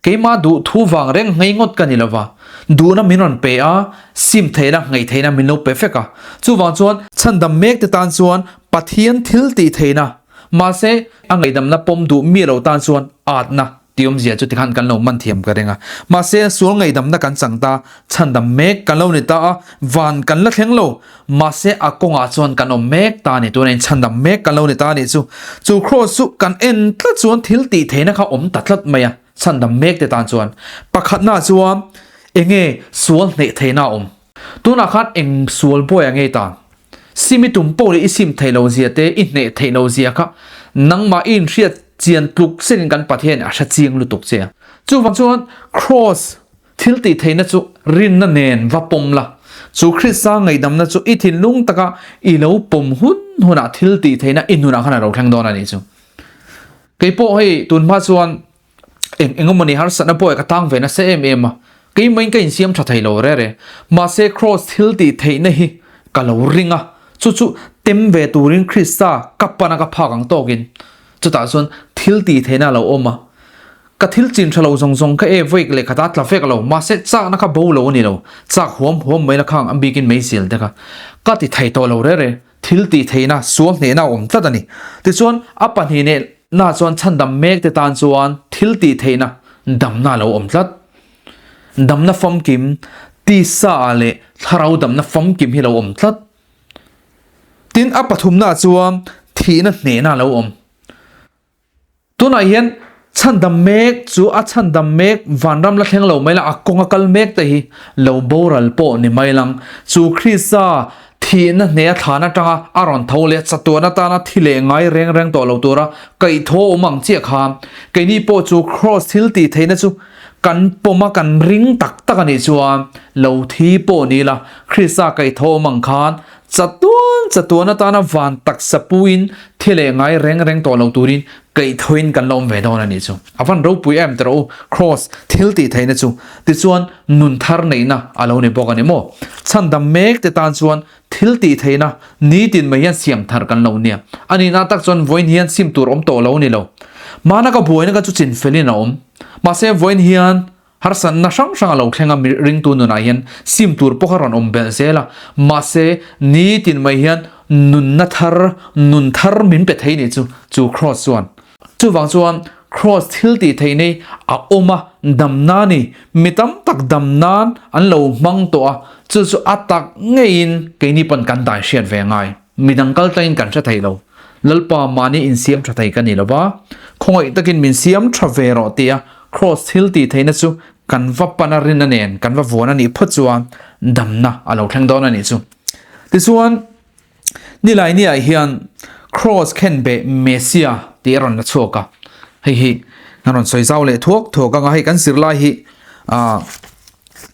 [SPEAKER 1] Keimah duh thu vang reng nghei ngawt ka ni lo va, duhna min rawn pe a, sim theihna, ngei theihna min lo pe vek a. Chuvang chuan chhandam mek te tan chuan Pathian thil tih theihna, mahse a ngaihdamna pawm duh mi lo tan chuan atna tih awmzia chu tikhan kan lo man thiam ka ring a. Mahse sual ngaihdamna kan chang ta, chhandam mek kan lo ni ta a, van kan la thleng lo, mahse a kawngah chuan kan awm mek ta a ni, tunah in chhandam mek kan lo ni ta a nih chu. Chu kraws chu kan en tlat chuan thil tih theihna kha awm ta tlat mai a. Chhandam mek te tan chuan pakhatna chuan enge sual hneih theihna a awm. Tunah khan eng sual buai a ngei ta? Sim i tum pawh leh i sim theih lo zia te, i hneh theih lo zia kha nangmah i inhriat chian tluk zetin kan Pathian a hre chiang lutuk che a. Chuvang chuan kraws thil tih theihna chu rinna nen va pawm la, chu Krista ngaihdamna chu i thinlung taka i lo pawm hun hunah thil tih theihna i nunah khan a lo thleng dawn a nih chu. Kei pawh hei tun hma chuan eng eng emawni harsatna pawh ka tang ve nasa em em a, keimah in ka insiam tha thei lo re re. Mahse kraws thil tih theihna hi ka lo ring a, chu chu tem ve turin Krista ka pan a ka phak ang tawkin chutah chuan thil tih theihna a lo awm a. Ka thil chin tha lo zawng zawng kha e vawi leh khat a tla vek lo, mahse chakna kha bo lo a ni lo, chak huam huam mai la khang a bikin meizial te kha ka ti thei tawh lo re re. Thil tih theihna, sual hnehna a awm tlat a ni. Tichuan, a pahnih nehna chuan chhandam mek te tan chuan thil tih theihna, damna a lo awm tlat. Damna famkim, tisa ah leh thlarau damna famkim hi a lo awm tlat. Tin, a pathumnaah chuan thihna hnehna a lo awm. Tunah hian chhandam mek chu a chhandam mek vanram la thleng lo mai la, a kawnga kal mek te hi lo boral pawh ni mai lang. Chu Krista thihna hneha thlan atanga a rawn tho leh chatuan atana thi leh ngai reng reng tawh lo tura kaihthawh awm ang chiah kha keini pawh chu Kraws thil tih theihna chu kan pawm a kan ring tak tak a nih chuan lo thi pawh ni la, Krista kaihthawh awm ang khan Chatuan chatuan atana van taksa puin thi leh ngai reng reng tawh lo turin kaihthawin kan la awm ve dawn a nih chu. A van ropui em tawh u, Kraws thil tih theihna chu. Tichuan nun thar neihna a lo ni bawk a ni maw? Chhandam mek te tan chuan thil tih theihna nitin mai hian siam thar kan lo nia. A nihna tak chuan vawiin hian sim tur awm tawh lo a ni lo. Hmana ka buaina ka chu chinfelin a awm. Mahse vawiin hian Harsatna hrang hrang a lo thleng a, ringtu nunah hian sim tur pawh kha rawn awm belh zel a, mahse nitin mai hian nunna thar, nun thar min pe thei nih chu, chu Kraws chuan. Chuvang chuan Kraws thil tih theih nei a awm a, dam nan i, mi tam tak dam nan an lo hmang tawh a, chu chu a tak ngeiin keini pawn kan dai hriat ve ngai. Midang kal tlangin kan hre thei lo. Lalpa mahni insiam tha thei ka ni lo va, khawngaih takin min siam tha ve rawh tia Kraws thil tih theihna chu kan va pan a rinna nen kan va vuan a nih phawt chuan damna a lo thleng dawn a nih chu. Tichuan, nilai niah hian Kraws khenbeh Messia tih a rawn la chhuak a, hei hi kan rawn sawi zau leh thuak thuak anga hei kan zirlai hi ah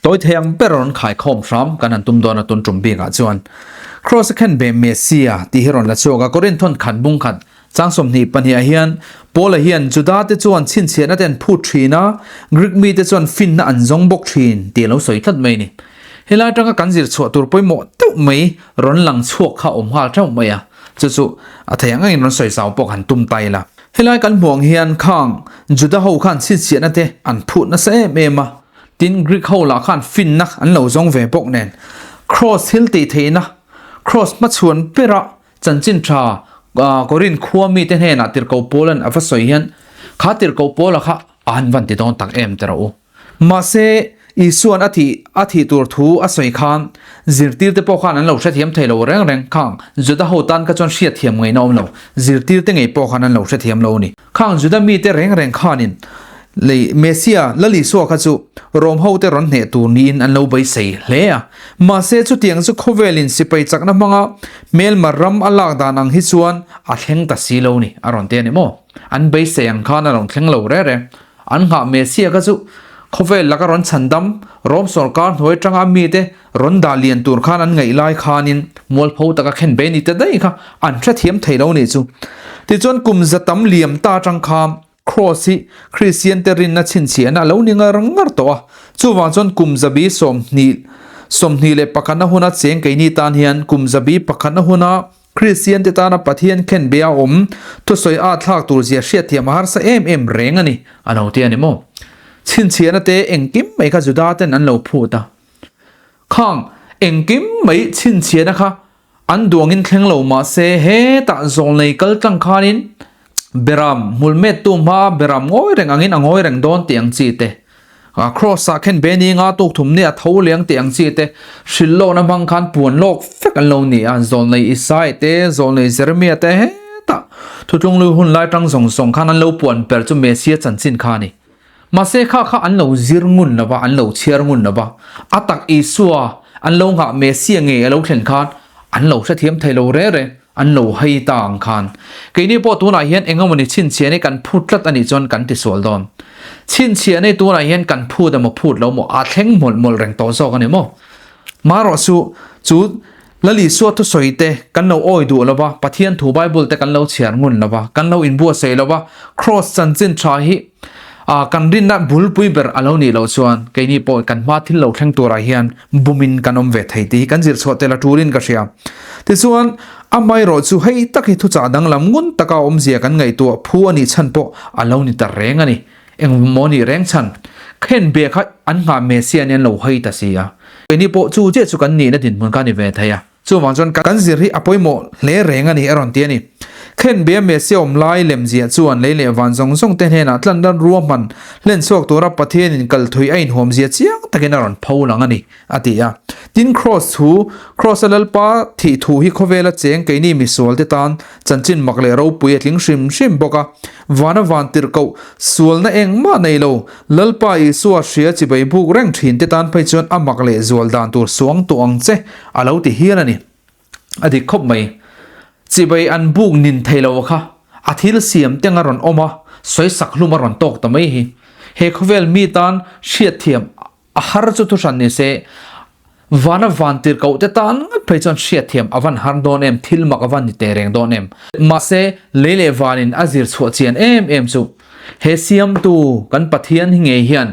[SPEAKER 1] Tawi thei ang ber rawn khaikhawm hram kan han tum dawn a tun tum bikah chuan Kraws a khen ve Messia tih hi rawn la chhuak a, Korinth thawn khat bung khat chang 22 ah hian Paula hian Juda te chuan chhinchhiahna te an phut thin a, Greek mite chuan finna an zawng bawk thin tih a lo sawi tlat mai a ni. Helai atanga kan zir chhuah tur pawimawh deuh mai rawn lang chhuak kha a awm nghal theuh mai a, chu chu a thei ang angin rawn sawi zau pawh han tum ta ila. Helai kan hmuh ang hian khang Juda ho khan chhinchhiahna te an phut nasa em em a, Tin, Greek ho lah khan finna an lo zawng ve bawk nen, Kraws thil tih theihna, Kraws hmachhuan bera chanchin tha Korinth khua mite hnenah tirhkoh Paula'n a va sawi hian, kha tirhkoh Paula kha a han van ti dawn tak em ti rawh u. Mahse, Isua'n a thih a thih tur thu a sawi khan zirtirte pawh khan an lo hrethiam thei lo reng reng. Khang Juda ho tan kha chuan hriatthiam ngaihna awm lo, zirtirte ngei pawh khan an lo hrethiam lo a ni. Khang Juda mite reng reng khanin lei Messia Lal Isua kha chu Rom hote rawn hneh tur niin an lo beisei hle a. Mahse chutiang chu khawvelin sipai chakna hmanga hmelma ram a lak dan ang hi chuan a thleng ta si lo ni a rawn ti a ni maw? An beisei ang khan a rawn thleng lo reng reng. An nghah Messia kha chu khawvel laka rawn chhandam Rom sawrkar hnuai atanga mite Rawn dah lian tur khan an ngaih lai khanin mualpho taka khen ve ni ta daih kha an hrethiam thei lo nih chu. Tichuan kum za tam liam ta atang kha Kraws hi Kristian te rinna chhinchhiahna a lo ni ngar ngar tawh a, chuvang chuan kum zabi 20 21 na huna cheng keini tan hian kum zabi pakhatna huna Kristian te tana Pathian khen be a awm thusawi a thlak tur zia hriatthiam a harsa em em reng a ni a lo ti a ni maw. Chhinchhiahna te engkim mai kha Juda ten an lo phut a. Khang engkim mai chhinchhiahna kha an duangin thleng lo mah se hetah zawlnei kal tlang khanin beram hmulmettu hmaa beram ngawi reng angin a ngawi reng dawn tih ang chi te, Kraws ah khen be ni nga tuk thum ni a tho leng tih ang chi te hrilh lawkna hmang khan puan lawk vek an lo ni a, zawlnei Isaiah te, zawlnei Jeremiah te hetah thutlunglui hun lai tang zawng zawng khan an lo puan ber chu Messiah chanchin kha a ni. Mahse kha kha an lo zir ngun lo va, an lo chhiar ngun lo va, a tak Isua an lo nghah Messia ngei a lo thlen khan an lo hrethiam thei lo reng reng, an lo hei ta ang khan. Keini pawh tunah hian eng emawni chhinchhiah nei kan phut tlat a nih chuan kan tisual dawn. Chhinchhiah nei tunah hian kan phut emaw phut lo maw a thleng mawlh mawlh reng tawh zawk a ni maw? Marawhchu chu Lal Isua thusawi te kan lo awi duh lo va, Pathian thu Bible te kan lo chhiar ngun lo va, kan lo inbuatsaih lo va, Kraws chanchin tha hi kan rinna bulpui ber a lo nih loh chuan keini pawh kan hma thil lo thleng turah hian bumin kan awm ve thei tih hi kan zir chhuah tel a tulin ka hria. Tichuan, amaherawh chu hei tak hi thuchah danglam ngun taka awmzia kan ngaihtuah phu a nih chhan pawh a lo ni ta reng a ni. Engmaw nih reng chhan khen be kha an nghah Messia nen lo hawi ta si a. Keini pawh chu chiah chu kan nihna dinhmun kha a ni ve thei a. Chuvang chuan kan zir hi a pawimawh hle reng a ni a rawn ti a ni. Khen bea Messia awm lai lemziah chuan lei leh van zawng zawng te hnenah tlan dan ruahman hlen chhuak tura Pathianin kal thui a inhuamzia chiang takin a rawn pho lang a ni, a ti a. Tin, Kraws thu, Kraws-a Lalpa thih thu hi khawvela cheng keini misualte tan chanchin mak leh ropui a tling hrim hrim bawk a. Vana van tirhkoh, sualna engmah nei lo, Lalpa Isua hria chibai buk reng thinte tan phei chuan a mak leh zual dan tur suang tawh ang che a lo ti hial a ni. A dik khawp mai. Chibai an buk nin thei lo kha a thil siam teng a rawn awm a, sawisak hlum a rawn tawk ta mai hi. He khawvel mi tan hriatthiam a har chu thuhran ni se, vana van tirhkoh te tan ngat phei chuan hriatthiam a van har dawn em, thil mak a van ni teh reng dawn em. Mahse, lei leh vanin a zir chhuah chian em em chu he siamtu kan Pathian hi ngei hian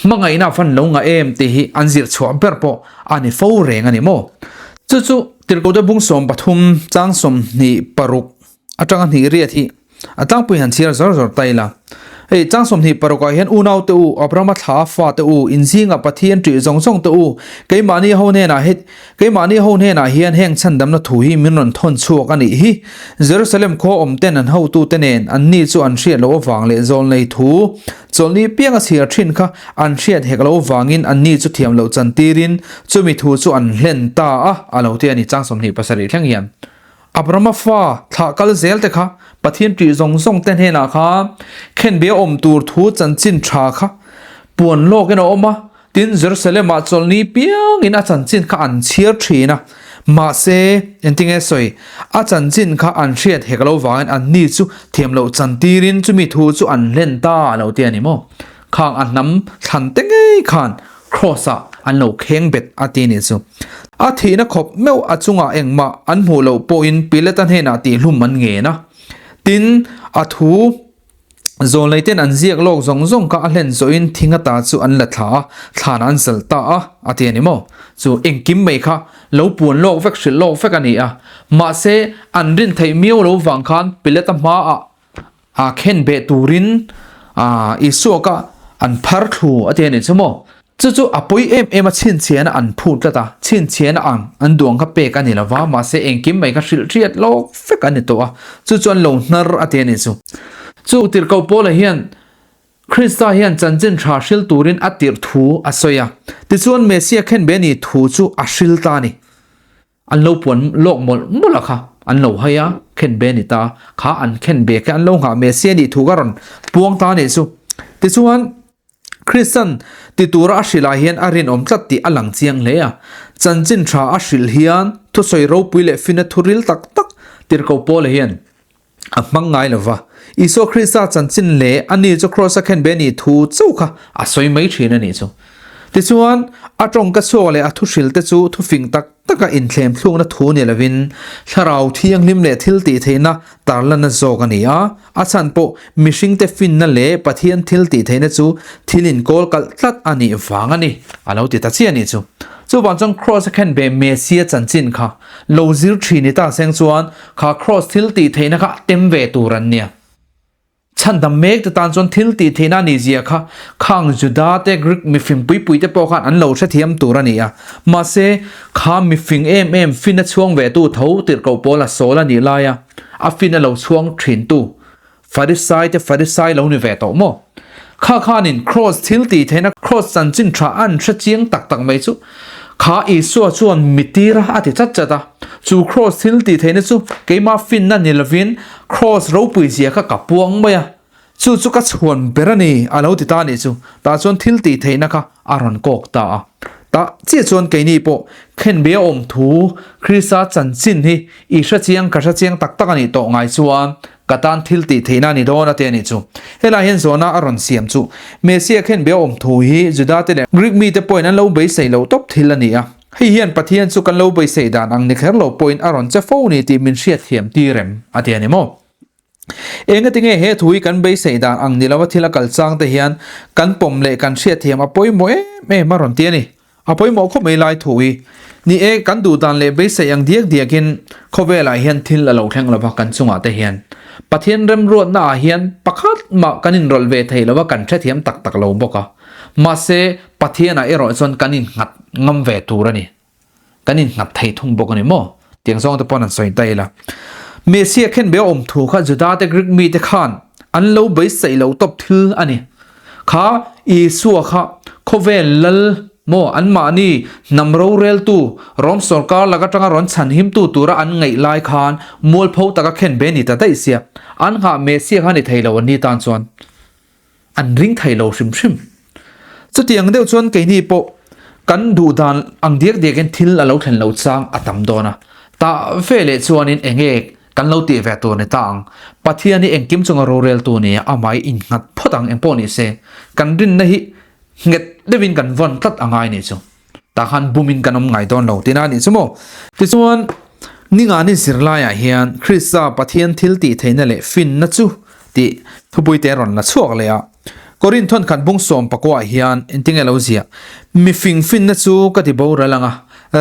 [SPEAKER 1] Hmangaihna van lo ngah em tih hi an zir chhuah ber pawh a ni fo reng a ni maw? Chu chu Tirhkohte bung 13 chang 26 atanga hnih riat hi a tlangpui han chhiar zawr zawr ta ila. Hei chang 26 ah hian unaute u, Abrahama thla fate u, inzingah Pathian ṭih zawng zawng te u, keimahni ho hnenah he keimahni ho hnenah hian heng chhandamna thu hi min rawn thawn chhuak a nih hi. Jerusalem khua awmten an hotute nen anni chu an hriat loh avang leh zawlnei thu Chawlhni pianga chhiar thin kha an hriat hek lo vangin anni chu thiam loh chantirin chumi thu chu an hlen ta a, a lo ti a ni. Chang 27 thleng hian Abrahama fa thlah kal zel te kha Pathian ṭih zawng zawng te hnenah kha khenbia awm tur thu chanchin ṭha kha puan lawkin a awm a, Tin, Jerusalem-ah chawlhni piangin a chanchin kha an chhiar thin a, mahse, engtinge sawi, a chanchin kha an hriat hek lo vangin anni chu thiam loh chantirin chumi thu chu an hlen ta a lo ti a ni maw? Khang a hnam thlan te ngei khan Kraws-ah an lo kheng bet a ti nih chu. A thihna khawp meuh a chungah engmah an hmuh loh pawhin Pilata hnenah tihhlum an ngen a. Tin, a thu. Zawlneiten an ziak lawk zawng zawng kha a hlen zawhin thing ata chu an la thla a, thlan an zal ta a, a ti a ni maw? Chu engkim mai kha lo puan lawk vek hrilh lawk vek a ni a. Mahse, an rin theih miau lo vang khan Pilata hmaah a khen beh turin Isua kha an phar thlu a ti a ni chu maw? Chu chu a pawi em em a, chhinchhiahna an phut tlat a, chhinchhiahna ang an duang kha pek a ni lo va, mahse engkim mai kha hrilh hriat lawk vek a ni tawh a, chu chu an lo hnar a ti a ni chu. Chu tirhkoh Paula hian Krista hian chanchin tha hril turin a tirh thu a sawi a, tichuan Messia khenbe ni thu chu a hril ta a ni. An lo puan lawk mawlh mawlh a kha, an lo hai a, khenbe a ni ta, kha an khenbe kha an lo nghah Messia nih thu kha rawn puang ta a nih chu. Tichuan. Kristian ti tura a hrilh ah hian a rinawm tlat tih a lang chiang hle a. Chanchin tha a hrilh hian thusawi ropui leh fina thu ril tak tak tirhkoh Paula hian a hmang ngai lo va. Isua Krista chanchin leh ani chu Kraws a khenbe nih thu chauh kha a sawi mai thin a nih chu. Tichuan, a tawngka chhuak leh a thuhril te chu thufing tak taka inthlem thlukna thu ni lovin Thlarau Thianghlim leh thil tih theihna tarlanna zawk a ni a, a chhan pawh mihringte finna leh Pathian thil tih theihna chu thil inkawl kalh tlat a nih vang a ni, a lo ti ta chiah a nih chu. Chuvang chuan Kraws a khenbe Messia chanchin kha lo zir thin ni ta seng chuan kha Kraws thil tih theihna kha tem ve tur an nia. Chhandam mek te tan chuan thil tih theihna a nih zia kha khang Juda te Greek mifing pui pui te pawh khan an lo hrethiam tur a ni a. Mahse, kha mifing em em fin a chhuang ve tu tho tirhkoh pawl a sawl a nih laia a fin a lo chhuang thin tu Farisai te Farisai lo ni ve tawh maw? Kha khanin Kraws thil tih theihna Kraws chanchin tha an hre chiang tak tak mai chu kha Isua chuan mi tir a ti chat chat a. Chu Kraws thil tih theihna chu keimah finna ni lovin Kraws ropui zia kha ka puang mai a, chu chu ka chhuan ber a ni a lo ti ta nih chu. Tah chuan thil tih theihna kha a rawn kawk ta a. Tah chiah chuan keini pawh khenbe a awm thu Krista chanchin hi i hre chiang ka hre chiang tak tak a nih tawh ngai chuan Ka tan thil tih theihna a ni dawn a ti a nih chu. Helai hian zawhna a rawn siam chu. Messia khen be awm thu hi Juda te leh Greek mite pawhin an lo beisei loh tawp thil a ni a. Hei hian Pathian chu kan lo beisei dan ang ni kher lo pawhin a rawn che fo ni tih min hriatthiam tir em a ti a ni maw? Engati nge he thu hi kan beisei dan ang ni lova thil a kal chang te hian kan pawm leh kan hriatthiam a pawimawh em em a rawn ti a ni. A pawimawh khawp mai lai thu hi. Ni e, kan duh dan leh beisei ang diak diakin khawvelah hian thil a lo thleng lova kan chungah te hian. Pathian remruatna ah hian pakhat mah kan inrawlh ve thei lova kan hrethiam tak tak lo bawk a. Mahse, Pathianah erawh chuan kan innghat ngam ve tur a ni. Kan innghat thei thung bawk a ni maw? Tiang zawng te pawn an sawi ta ila. Messia khenbe a awm thu kha Juda te Greek mite khan an lo beisei lo tawp thil a ni. Kha Isua kha khawvel lal. Maw, anmahni hnam roreltu, Rom sawrkar lak atanga rawn chhanhimtu tura an ngaih lai khan mualpho taka khen ve ni ta daih sia. An nghah Messia kha ni thei lo an ni tan chuan an ring thei lo hrim hrim. Chutiang deuh chuan keini pawh kan duh dan ang diak diakin thil a lo thlen lo chang a tam dawn a. Tah ve leh chuanin enge kan lo tih ve tur ni ta ang. Pathian hi engkim chunga roreltu nia amah hi innghat phawt ang engpawh ni se. Kan rinna hi nghet deuhin kan vawn tlat a ngai nih chu. Tah khan bumin kan awm ngai dawn lo tihna a nih chu maw. Tichuan, Ningani zirlaiah hian Krista Pathian thil tih theihna leh finna chu tih thupuite a rawn la chhuak leh a. Korinth thawnkhat bung sawm pakuaah hian engtinge lo ziah? Mifing finna chu ka ti boral ang a,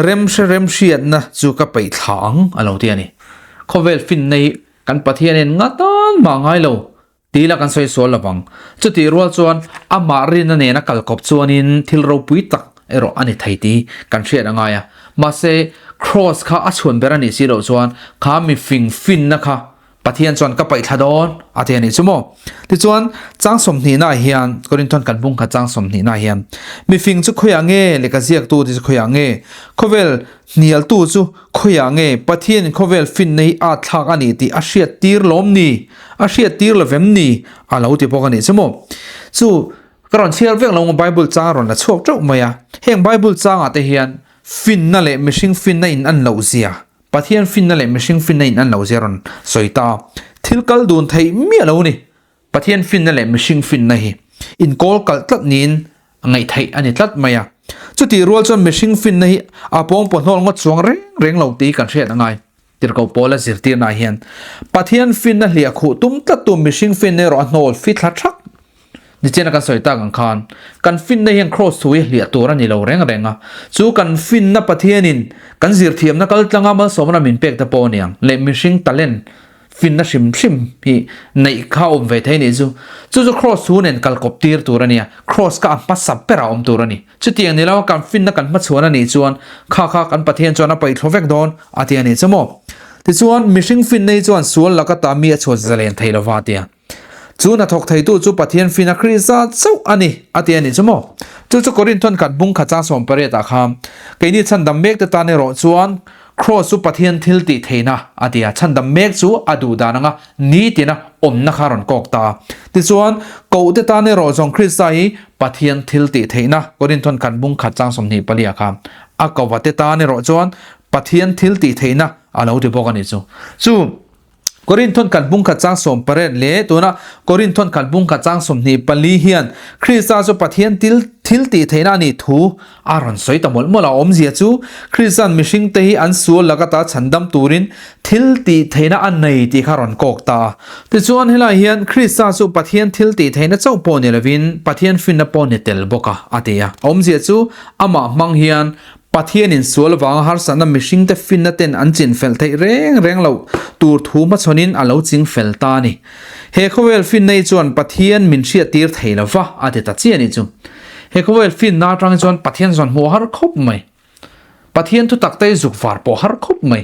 [SPEAKER 1] remhre remhriatna chu ka peih thla ang a lo ti a ni. Khawvel finna hi kan Pathianin ngatan mah ngai lo Ti la kan sawi sual lo vang. Chutih rual chuan amah rinna nena kal kawp chuanin thil ropui tak erawh a ni thei tih kan hriat a ngai a. Mahse, Kraws kha a chhuan ber a nih si loh chuan kha mifing finna kha Pathian chuan ka paihthla dawn a ti a nih chu maw. Tichuan, chang sawmhnihnaah hian, Korinthon kan bung kha chang sawmhnihnaah hian, Mifing chu khawiah nge lehkha ziaktu te chu khawiah nge? Khawvel hnialtu chu Khawiah nge Pathianin khawvel finna hi at thlak a nih tih a hriat tir lawm ni? A hriat tir lo vem ni? A lo ti bawk a nih chu maw? Chu ka rawn chhiar vek lo Bible chang a rawn la chhuak teuh mai a. Heng Bible changah te hian finna leh mihring finna in an loh zia, Pathian finna leh mihring finna in an loh zia a rawn sawi ta a. Thil kal dun theih miah lo ni. Pathian finna leh mihring finna hi inkawl kalh tlat niin ngaih theih a ni tlat mai a. Chutih rual chuan mihring finna hi a pawngpaw hnawl ngawt chuang reng reng lo tih kan hriat a ngai. Tirhkoh Paula zirtirnaah hian Pathian finna hliah khuh tum tlattu mihring finna erawh a hnawl fithla thak nichena kan sawi tak ang khan kan finna hian kraws thu hi hliah tur a ni lo reng reng a. Chu kan finna Pathianin kan zirthiamna kaltlanga malsawmna min pek te pawh a niang leh mihring talent Finna hrim hrim hi neih kha awm ve thei nih chu. Chu chu Kraws thu nen kal kawp tir tur a nia. Kraws kha a hmasa berah awm tur a ni. Chutiang ni lo kan finna kan hmachhuan a nih chuan kha kha kan Pathian chuan a paihthlo vek dawn a ti a nih chu maw. Tichuan mihring finna hi chuan sual laka ta mi a chhuat zalen thei lova a ti a. Chu hnathawk theitu chu Pathian finna Krista chauh a ni a ti a nih chu maw. Chu chu Korinth thawnkhat bung khat chang 18 ah khan keini chhandam mek te tan erawh chuan Kraws chu Pathian thil tih theihna a ti a, chhandam mek chu a duh dan anga nitina awmna kha a rawn kawk ta a. Tichuan, kohte tan erawh zawng Krista hi Pathian thil tih theihna, Korinthon khat bung khat chang 24 ah khan a kova te tan erawh chuan Pathian thil tih theihna a lo ti bawk a nih chu. Chu Korinthon khat bung khat chang 18 leh tuna Korinthon khat bung khat chang 24 hian Krista chu Pathian til thil tih theihna a nih thu a rawn sawi ta mawlh mawlh a. Awmzia chu Krista'n mihringte hi an sual laka ta chhandam turin thil tih theihna a nei tih kha a rawn kawk ta a. Tichuan helai hian Krista chu Pathian thil tih theihna chauh pawh ni lovin Pathian finna pawh ni tel bawk a, a ti a. Awmzia chu amah hmang hian Pathianin sual avanga harsatna mihringte finna ten an chin fel theih reng reng loh tur thu hmachhawnin a lo ching fel ta a ni. He khawvel finna hi chuan Pathian min hriattir thei lo va, a ti ta chiah a nih chu. He khawvel finna atang hi chuan Pathian zawn hmuh a har khawp mai. Pathian thu takte hi zuk var pawh a har khawp mai.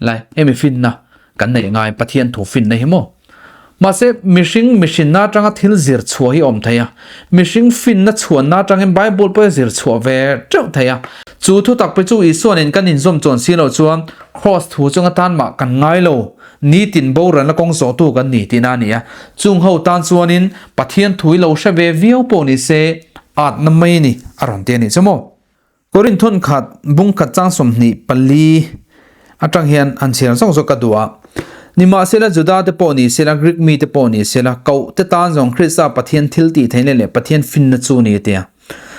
[SPEAKER 1] Lai, hemi finna kan neih ngai Pathian thu finna hi maw? Mahse, mihring mihrinna atanga thil zir chhuah hi a awm thei a. Mihring finna chhuanna atangin Bible pawh a zir chhuah ve teuh thei a. Chu thu tak pe chu Isuanin kan inzawm chuan si loh chuan Kraws thu chunga tan mah kan ngai lo, nitin boralna kawng zawhtu kan ni tihna a ni a. Chung ho tan chuanin Pathian thu hi lo hre ve viau pawh ni se, atna mai ni a rawn ti a nih chu maw? Korinth thawnkhat bung khat chang 24 atang hian han chhiar zawk zawk ka duh a. Nimahsela Juda te pawh ni sela, Greek mi te pawh ni sela, koh te tan zawng Krista Pathian thil tih theihna leh Pathian finna chu ni a ti a.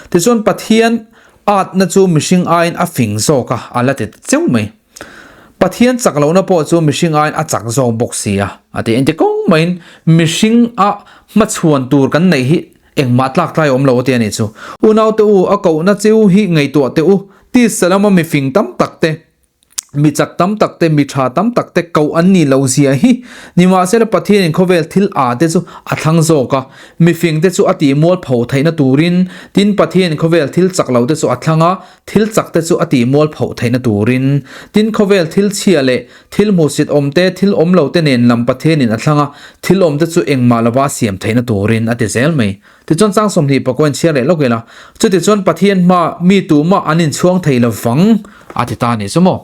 [SPEAKER 1] Tichuan Pathian atna chu mihring aiin a fing zawk a, a la ti ta cheu mai. Pathian chak lohna pawh chu mihring aiin a chak zawk bawk si a, a ti. Engti kawng maiin mihring a hmachhuan tur kan neih hi Engmah tlak tlai awm lo a ti a nih chu. Unaute u, a kohna cheu hi ngaihtuah teh u. Tisa lama mi fing tam tak te, mi chak tam tak te, mi tha tam tak te koh an nih loh zia hi. Nimahsela Pathianin khawvel thil a te chu a thlang zawk a, mi fing te chu a tih mual pho theihna turin, tin Pathianin khawvel thil chak lo te chu a thlang a, thil chak te chu a tih mual pho theihna turin, tin khawvel thil chhia leh Thil hmuhsit awm te, thil awm lo te nen lam Pathianin a thlang a, thil awm te chu engmah lova a siam theihna turin a ti zel mai. Tichuan chang 20 pakua in chhiar leh lawk ila, chutichuan Pathian hma mi tumah an inchhuang thei lo vang a ti ta a ni chu maw.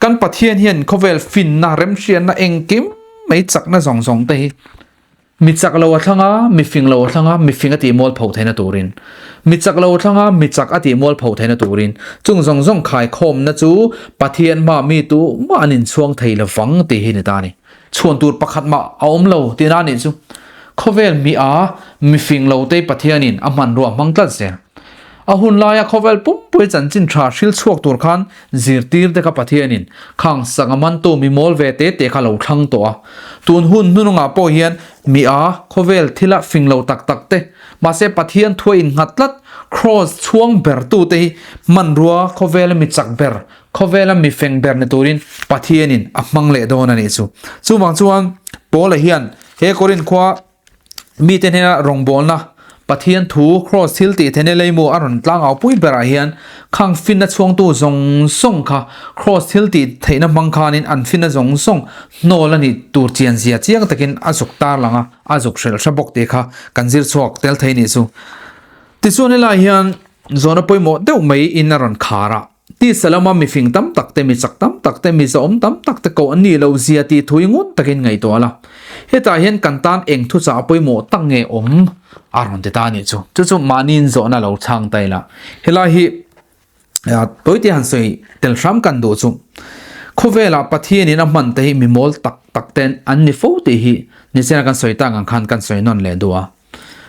[SPEAKER 1] Kan Pathian hian khawvel finna, remhriatna engkim mai chakna zawng zawng te hi mi chak lo a thlang a, mi fing lo a thlang a, mi fing a tih mual pho theihna turin, mi chak lo a thlang a, mi chak a tih mual pho theihna turin, chung zawng zawng khaikhawmna chu Pathian hma mi tumah an inchhuang thei lo vang tih hi ni ta a ni. Chhuan tur pakhat mah a awm lo tihna a nih chu. Khawvel mi a mifing lo te Pathianin a hmanrua hmang tlat zel. A hun laia khawvel pumpui chanchin tha hril chhuak tur khan zirtir te kha Pathianin khang sanga mantu mi mawl ve te te kha lo thlang tawh a. Tun hun hnunungah pawh hian mi a khawvel thila fing lo tak tak te, mahse Pathian thua innghat tlat Kraws chhuang bertu te hi hmanrua khawvela mi chak ber Khawvela mi feng ber ni turin Pathianin a hmang leh dawn a nih chu. Chuvang chuan Paula hian he Korinth khua mite hnena rawngbawlna Pathian thu Kraws thil tih theihna leimu a rawn tlangau pui berah hian khang finna chhuangtu zawng zawng kha Kraws thil tih theihna hmang khanin an finna zawng zawng hnawl a nih tur chian zia chiang takin a zuk tarlang a, a zuk hrelh hra bawk tih kha kan zir chhuak tel thei nih chu. Tichuan helai hian zawhna pawimawh deuh mai in a rawn khar a. Tisa lama mifing tam tak te, mi chak tam tak te, mi zahawm tam tak te koh an nih loh zia tih thu i ngun takin ngaihtuah la. Hetah hian kan tan eng thuchah pawimawh tak nge awm a rawn ti ta a nih chu. Chu chu mahniin zawhna lo chhang ta ila. Helai hi tawite han sawi tel hram kan duh chu. Khawvelah Pathianin a hman te hi mi mawl tak tak ten an ni fo tih hi nichina kan sawi tak ang khan kan sawi nawn leh duh a.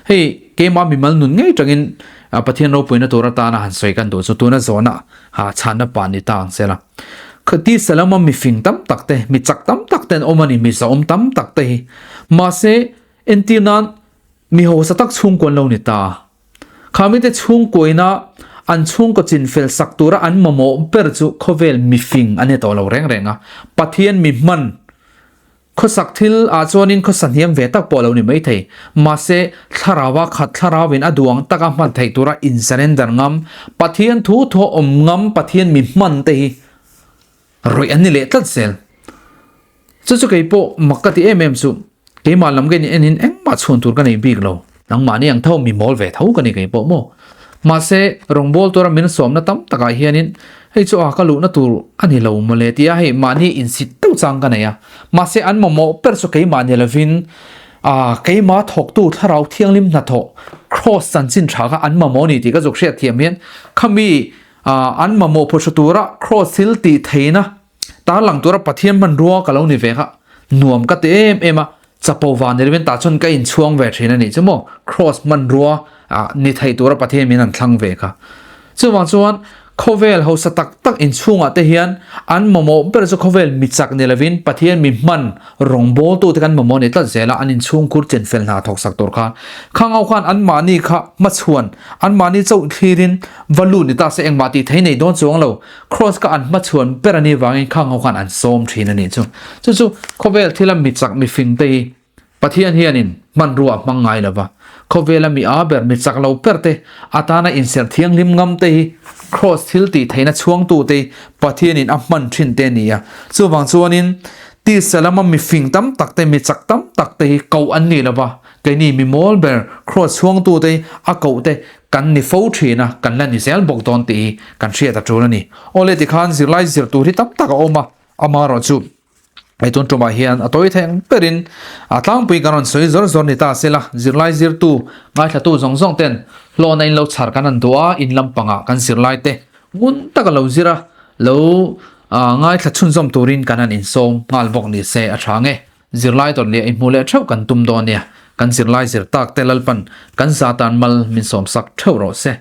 [SPEAKER 1] Hei keimah mimal nun ngei tangin Pathian ropuina tur atana han sawi kan duh chu tuna zawhna ha chhanna pah ni ta ang se la. Khati salama mi fing tam tak te, mi chak tam tak ten awm a ni, mi zahawm tam tak te hi. Mahse entir nan mi hausa tak chhungkaw an lo ni ta. Kha mite chhungkuaina an chhungkaw chinfel sak tura an mamawh ber chu khawvel mi fing a ni tawh lo reng reng a. Pathian mi hman Khawsak thil ah chuanin khawsa hniam ve tak pawh a lo ni maithei. Mahse, thlaraua khat thlarauin a duang taka hman theih tura in surrender ngam, Pathian thu thua awm ngam Pathian mi hman te hi rawih an ni leh tlat zel. Chu chu kei pawh mak ka ti em em chu, keimah lam ka in enin engmah chhuan tur ka nei bik lo. Nangmahni ang tho mi mawl ve tho ka ni kei pawh maw. Mahse, rawngbâwl tura min sawmna tam takah hianin hei chu a ka luhna tur a ni lo mawle tia hei mahni insit deuh chang ka nei a. Mahse, an mamawh ber chu keimah ni lovin a keimah thawktu thlarau thianghlim hnathawh Kraws chanchin tha kha an mamawh a ni tih ka zuk hriat thiam hian khami an mamawh phuhru tura Kraws thil tih theihna Tarlang tura Pathian hmanrua ka lo ni ve kha nuam ka ti em em a, chapo vang ni lovin tah chuan ka inchhuang ve thin a nih chu maw, Kraws hmanrua ni thei tura Pathian min han thlang ve kha. Chuvang chuan khawvel hausa tak tak inchhungah te hian an mamawh ber chu khawvel mi chak ni lovin Pathian mi hman rawngbawltute kan mamawh a ni tlat zel a, an inchhungkhur chenfel hna thawk sak tur khan. Khang ho khan anmahni kha hmachhuan, anmahni chauh thlirin va lut ni ta se engmah tih thei nei dawn chuang lo. Kraws kha an hmachhuan ber a nih vangin khang ho khan an sawm thin a nih chu. Chu chu khawvel thila mi chak mi fing te hi Pathian hianin hmanrua a hmang ngai lo va. Khawvela mi aa ber mi chak lo ber te atana inserh thianghlim ngam te hi Kraws thil tih theihna chhuangtu te hi Pathianin a hman thin te a ni a. Chuvang chuanin tisa lama mi fing tam tak te mi chak tam tak te hi koh an ni lo va. Keini mi mawl ber Kraws chhuangtu te hi a koh te Kan ni fo thin a, kan la ni zel bawk dawn tih hi kan hriat a tul a ni. Awle tikhan zirlai zir tur hi tam tak a awm a, amaherawh chu hei tun tumah hian a tawi thei ang berin a tlangpui kan rawn sawi zawr zawr ni ta se la, zirlai zirtu ngaithlatu zawng zawng ten hlawhna in lo chhar kan han duh a, in lampangah kan zirlai te ngun taka lo zir a, lo ngaithla chhunzawm turin kan han insawm nghal bawk ni se a tha nge. Zirlai dawt leh inhmuh leh theuh kan tum dawn nia, kan zirlai zir tak te Lalpan kan za tan mal min sawmsak theuh rawh se.